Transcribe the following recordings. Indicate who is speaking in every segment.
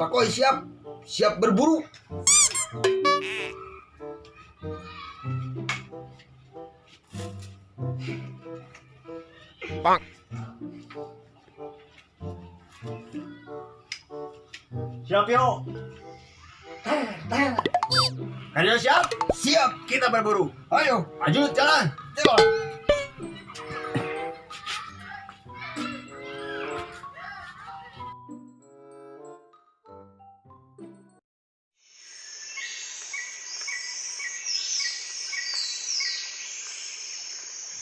Speaker 1: Bapak Koi siap. Siap berburu.
Speaker 2: Bang.
Speaker 3: Siap yo. Karyo siap?
Speaker 1: Siap.
Speaker 3: Kita berburu.
Speaker 1: Ayo,
Speaker 3: Maju jalan.
Speaker 1: jalan.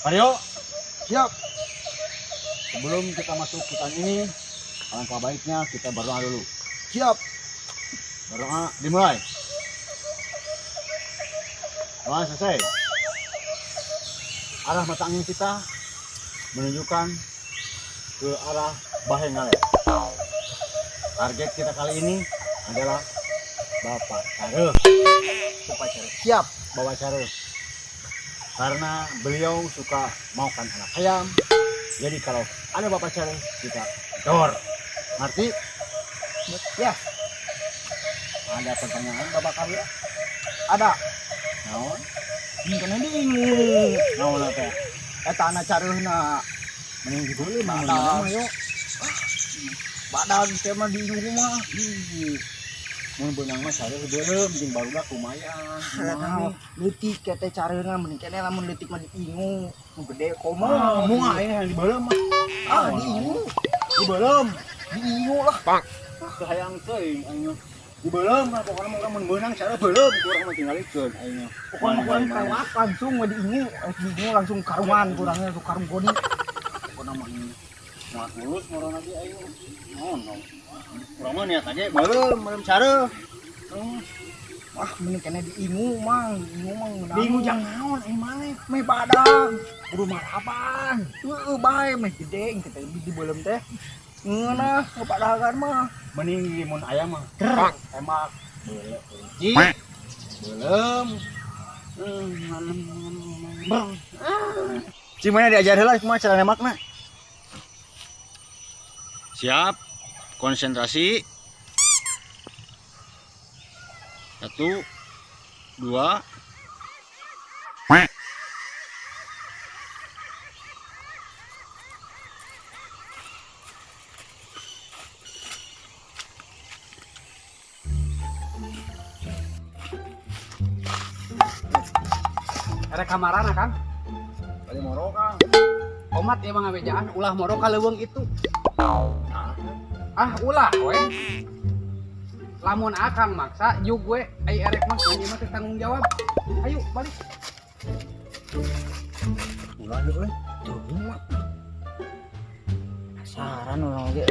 Speaker 3: Karyo,
Speaker 1: Siap.
Speaker 3: sebelum kita masuk hutan ini, alangkah baiknya kita berdoa dulu.
Speaker 1: Siap.
Speaker 3: Berdoa dimulai. Doa selesai. Arah mata angin kita menunjukkan ke arah Bahengale. Target kita kali ini adalah Bapak Careuh.
Speaker 1: Bapak Careuh. Siap.
Speaker 3: Bapak Careuh. Karena beliau suka makan anak ayam. Jadi kalau ada Bapak Careuh, kita dor. Ngerti?
Speaker 1: Ya,
Speaker 3: Ada pertanyaan Bapak Karyo?
Speaker 1: ada.
Speaker 3: Naon?
Speaker 1: Ini kena bingung.
Speaker 3: Naon teh?
Speaker 1: Eta ana careuhna.
Speaker 3: Mending dibeli mah
Speaker 1: Badag.
Speaker 3: mah yo.
Speaker 1: Badag teh mah di rumah.
Speaker 3: Ih. Mun beunang mah sareuh beuleum jeung barudak lumayan.
Speaker 1: Kumaha? Leutik teh careuhna mending keneh lamun leutik mah diingu. Nu gede
Speaker 3: Ah,
Speaker 1: komo.
Speaker 3: moal ini yang dibeuleum mah.
Speaker 1: Ah, diingu.
Speaker 3: Dibeuleum.
Speaker 1: Diingu lah.
Speaker 3: Teu hayang teuing aing mah. Dibeuleum lah pokona mah mun beunang sareuh beuleum kurang mah tingalikeun aing mah.
Speaker 1: Pokoknya kurang kelewat langsung mah diingu. Diingu langsung karungan kurangnya tuh karung goni.
Speaker 3: Pokona mah ini moal mulus moron lagi aing mah. Naon naon. Urang mah niat aja beuleum, beuleum sareuh.
Speaker 1: Wah, mending keneh diingu mang, diingu mang.
Speaker 3: Diingu jang naon aing maneh?
Speaker 1: Meh badag.
Speaker 3: Kudu maraban.
Speaker 1: Heeh, bae meh gede kita di beuleum teh. Ngeunah ngepadagan mah.
Speaker 3: Mending mun ayam mah tembak beuleum kunci beuleum. Cing mana diajar heula kumaha cara nembakna? Siap, konsentrasi. 1 2.
Speaker 4: Ada kamarana Kang?
Speaker 3: Bali moro Kang.
Speaker 4: Omat ya bang abejaan ulah moro ka leuweung itu. Ah ulah we. Lamun akang maksa jug we ai erek mah ngan ieu mah teu tanggung jawab. Ayo balik.
Speaker 3: Ulah yeuh euy.
Speaker 1: Tuh mah. Saran urang oge.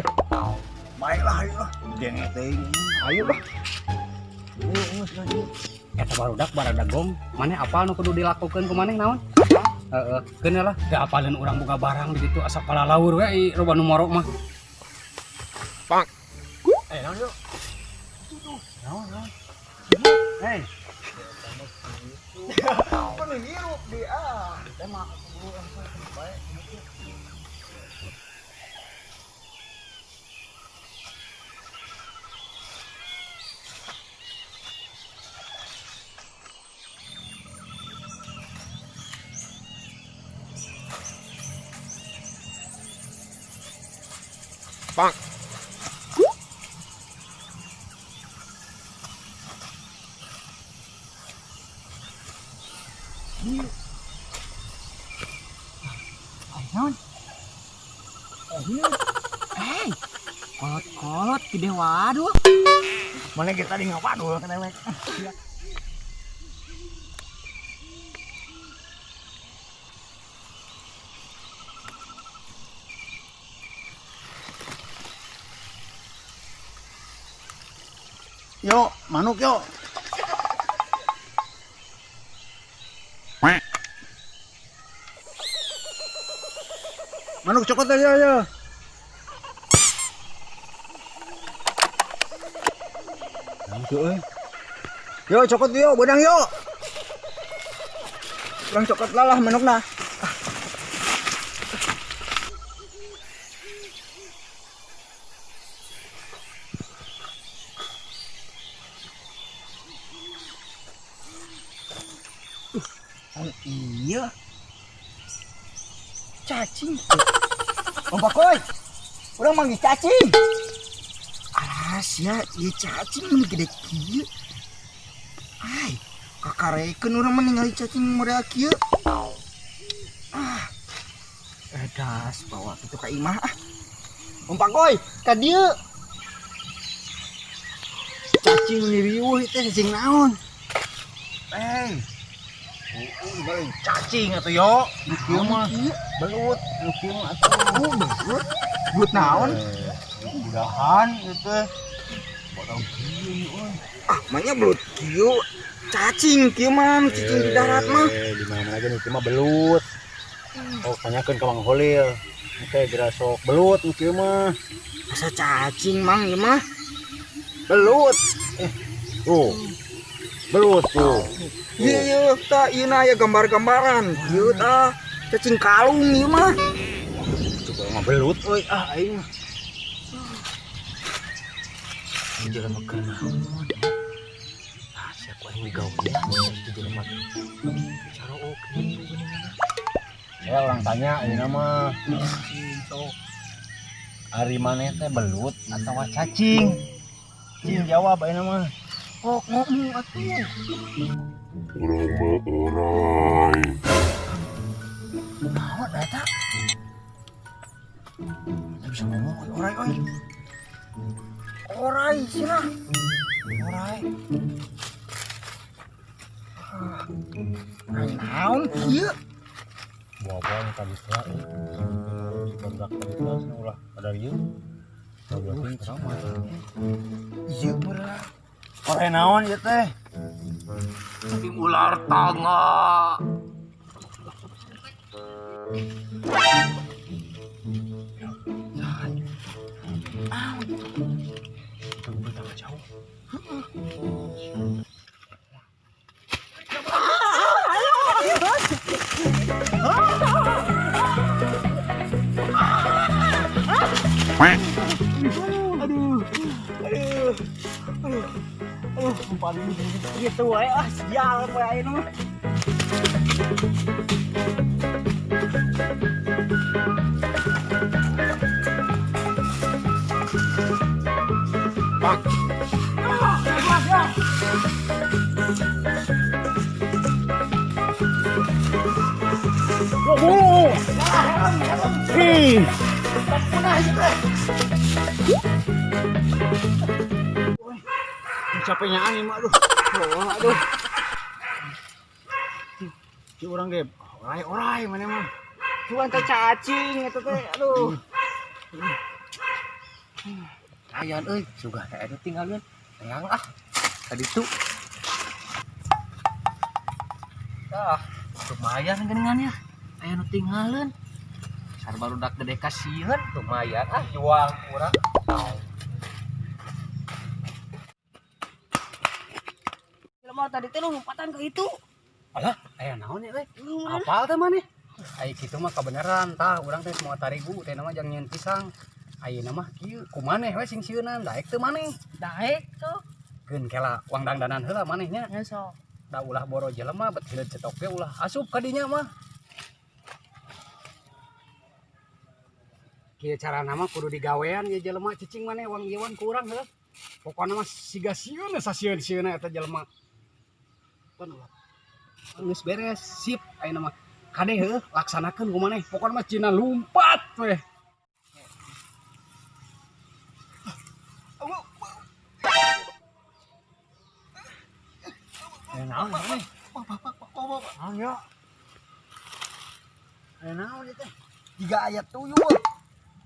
Speaker 3: Baiklah ayo lah. Denge teuing.
Speaker 4: Ayo bah.
Speaker 3: Geus lanjut.
Speaker 4: Eta barudak baradagong, maneh apal nu kudu dilakukeun ku maneh naon? Heeh, keun lah, teu apaleun urang boga barang di ditu asa palalaur we ai loba nu moro mah.
Speaker 2: Bang.
Speaker 3: Naon yuk? Naon naon? Hei.
Speaker 1: Kan ngirup di ah.
Speaker 3: Tembak dulu langsung baik.
Speaker 2: Bang.
Speaker 1: Naon? Hei, kolot-kolot gede waduh.
Speaker 3: Mana kita tadi ngawadul kan ewek. Yo, manuk yo. Manuk cokot aja ya. Tuh, euy. Yo cokot yo, benang yo.
Speaker 1: Urang cokot lah lah manukna. Oh iya. Cacing. Om Pakoy. Urang manggil cacing. Alas ya, ieu cacing ini gede kieu. Ai, kakarekeun urang mah ningali cacing model kieu. Ah. Edas bawa kitu ka imah ah. Om Pakoy, ka dieu. Cacing ni riweuh teh cacing naon?
Speaker 3: Eh. Balik cacing atuh yo. Nu kieu mah belut, nu kieu mah atuh
Speaker 1: belut. Belut naon?
Speaker 3: Mudahan ieu teh. Barang kieu euy.
Speaker 1: Ah, manya belut kieu. Cacing kieu mah, cacing di darat mah.
Speaker 3: Di mana-mana ge nu kieu mah belut. Oh, tanyakeun ka Mang Holil. Engke geura sok belut nu kieu mah.
Speaker 1: Asa cacing mang ieu mah.
Speaker 3: Belut. Tuh. Belut tuh.
Speaker 1: Iya iya ta ieu na aya gambar-gambaran. Ieu tah cacing kalung ieu mah.
Speaker 3: Coba mah belut euy ah aing mah.
Speaker 2: Ieu jelema keur naon? Ah, sia ku aing digawe itu jelema. Carook kieu geuningan.
Speaker 3: Ya orang tanya ieu mah. Ari maneh teh belut atawa cacing? Cing jawab ayeuna mah.
Speaker 1: Kok ngomong atuh.
Speaker 5: Urang mah orai.
Speaker 1: Naon eta? Mana bisa ngomong orai euy. Orai cenah. Orai. Ah, naon kieu?
Speaker 3: Buah-buah tadi teh euy. Barudak tadi teh ulah pada ieu. Barudak sama.
Speaker 1: Ieu meureun.
Speaker 3: Orai naon ieu teh?
Speaker 2: Cacing ular tangga. Jauh.
Speaker 1: Aduh, aduh, aduh, aduh, paling gitu wae ah sial poe ayeuna mah.
Speaker 2: Pak.
Speaker 3: Capeknya angin mah aduh.
Speaker 1: Oh, aduh.
Speaker 3: Si urang ge orai-orai mana mah.
Speaker 1: Cuman teh cacing eta teh aduh.
Speaker 4: Ayan euy, sugah teh eta tinggalkeun. Teang ah. Tadi tuh. Ah, lumayan geuningan ya. Aya nu tinggalkeun. Sar barudak gede kasieun, lumayan ah jual urang.
Speaker 6: Jelema tadi teh lompatan ke itu.
Speaker 4: Alah, aya naon ya euy? Apal teh maneh? Ai kitu mah kabeneran tah, urang teh moal tarigu teh nama jang nyieun pisang. Ayeuna mah kieu kumaneh we sing sieunan, daek teu maneh?
Speaker 6: Daek tuh.
Speaker 4: Keun kela uang dangdanan heula maneh nya.
Speaker 6: Ya sok.
Speaker 4: Da ulah boro jelema bet hileud cetok ge ulah asup ka dinya mah. Kieu carana mah kudu digawean ieu jelema cicing maneh wang ieuan ku urang heuh. Pokona mah siga sieun sasieun-sieunna eta jelema. Pan ulah. Geus beres sip ayeuna mah. Kade heuh laksanakeun ku maneh. Pokona mah cina lumpat weh.
Speaker 3: Aya naon maneh? Naon yo? Aya naon ieu teh?
Speaker 1: Tiga ayat tuyul.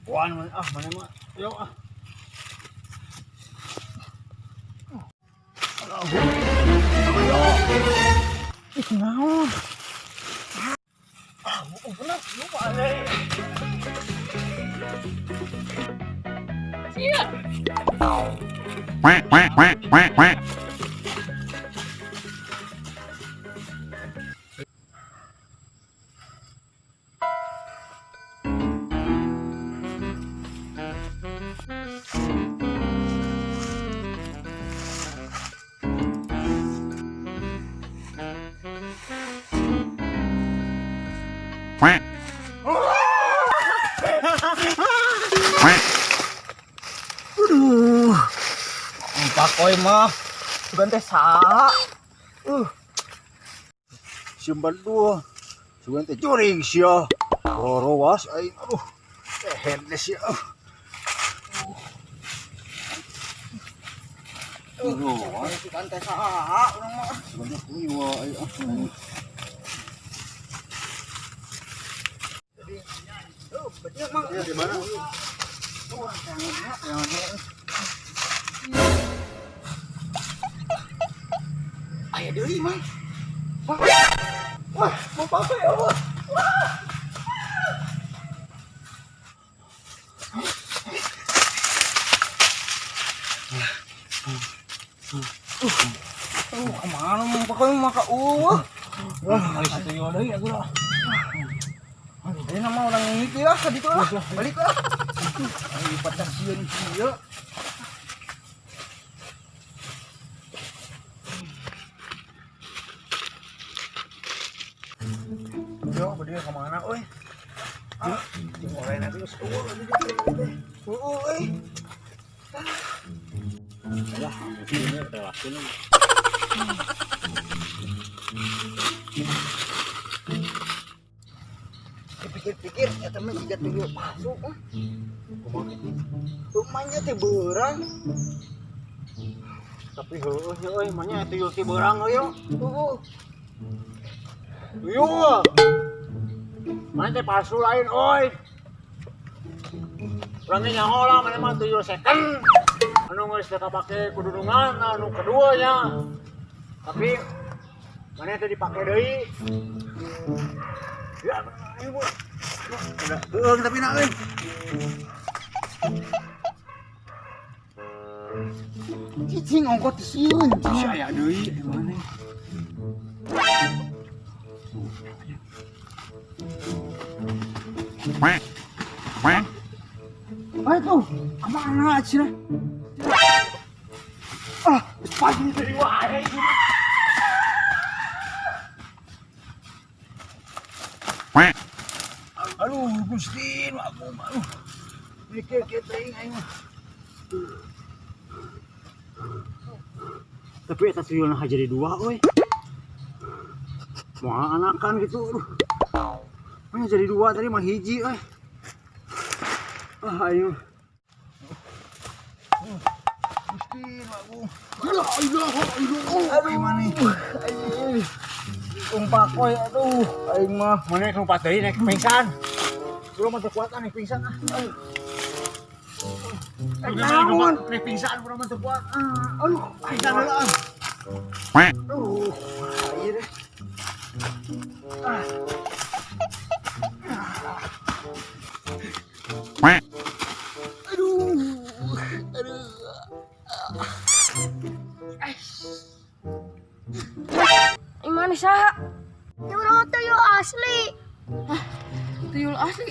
Speaker 3: Wan ah maneh mah. Yo ah.
Speaker 1: Ih, naon? Ah, bener, lupa aneh.
Speaker 6: Sia.
Speaker 5: Quack quack quack quack quack. Quack. Quack.
Speaker 1: Aduh. Pakoy mah. Sugan teh saha?
Speaker 3: Simban dua. Sugan teh juring sia. Rorowas aing aduh. Ehed deh sia. Aduh,
Speaker 1: Sugan teh saha urang mah.
Speaker 3: sugan teh kuiwa aing ah.
Speaker 1: Betul mang.
Speaker 3: Iya, di mana?
Speaker 1: Aya deui mang. Wah. Wah, mau pakai ya, wah. Kemana mau pakai maka eueuh.
Speaker 3: Wah, kali satu deui aku lah.
Speaker 1: Ini nama orang ngiti lah ka ditu lah. Balik lah. Ayo patah sieun kieu. Yo, berdua kemana, euy? Ah, jeung orena geus eueuh di ditu teh. Eueuh euy.
Speaker 3: Lah, ini relasin.
Speaker 1: Dipikir-pikir eta mah jiga tuyul palsu. Kumaha kitu? Rumahnya teh beurang.
Speaker 3: Tapi heueuh nya euy, manya tuyul ti beurang euy.
Speaker 1: Heeh.
Speaker 3: Tuyul. Mana teh palsu lain euy. Urang ge nyaho lah mana mah tuyul second. Anu geus teu kapake kududungan anu kedua nya. Tapi mana teh dipake deui. Ya, ayo Bu. Udah heueung tapi na euy.
Speaker 1: Cicing ongkot sieun.
Speaker 3: Si aya deui mana?
Speaker 5: Quack. Quack.
Speaker 1: Ayo tuh, kemana cenah? Ah,
Speaker 3: Pagi dari wae.
Speaker 5: Quack.
Speaker 3: Aduh, Gusti, nu aku mah. Aduh. Mikir kieu teuing aing mah. Tapi eta tuyulna jadi dua euy. Moal anakan gitu aduh. Mana jadi dua tadi mah hiji euy. Ah ayo. Gusti, nu aku. La ilaha illallah.
Speaker 1: Aduh, aduh. Umpakoy aduh, aing mah.
Speaker 3: Mana yang lompat deui naik pingsan. Urang mah teu kuat ah naik pingsan ah. Eh, naon? Naik pingsan urang mah teu kuat. Ah, aduh, pingsan heula ah.
Speaker 5: Quack.
Speaker 1: Aduh, air.
Speaker 5: Quack.
Speaker 1: Aduh, aduh.
Speaker 6: Mana saha? Tuyul tuyul asli. Hah, tuyul asli.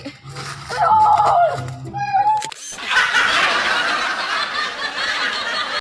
Speaker 6: Tuyul.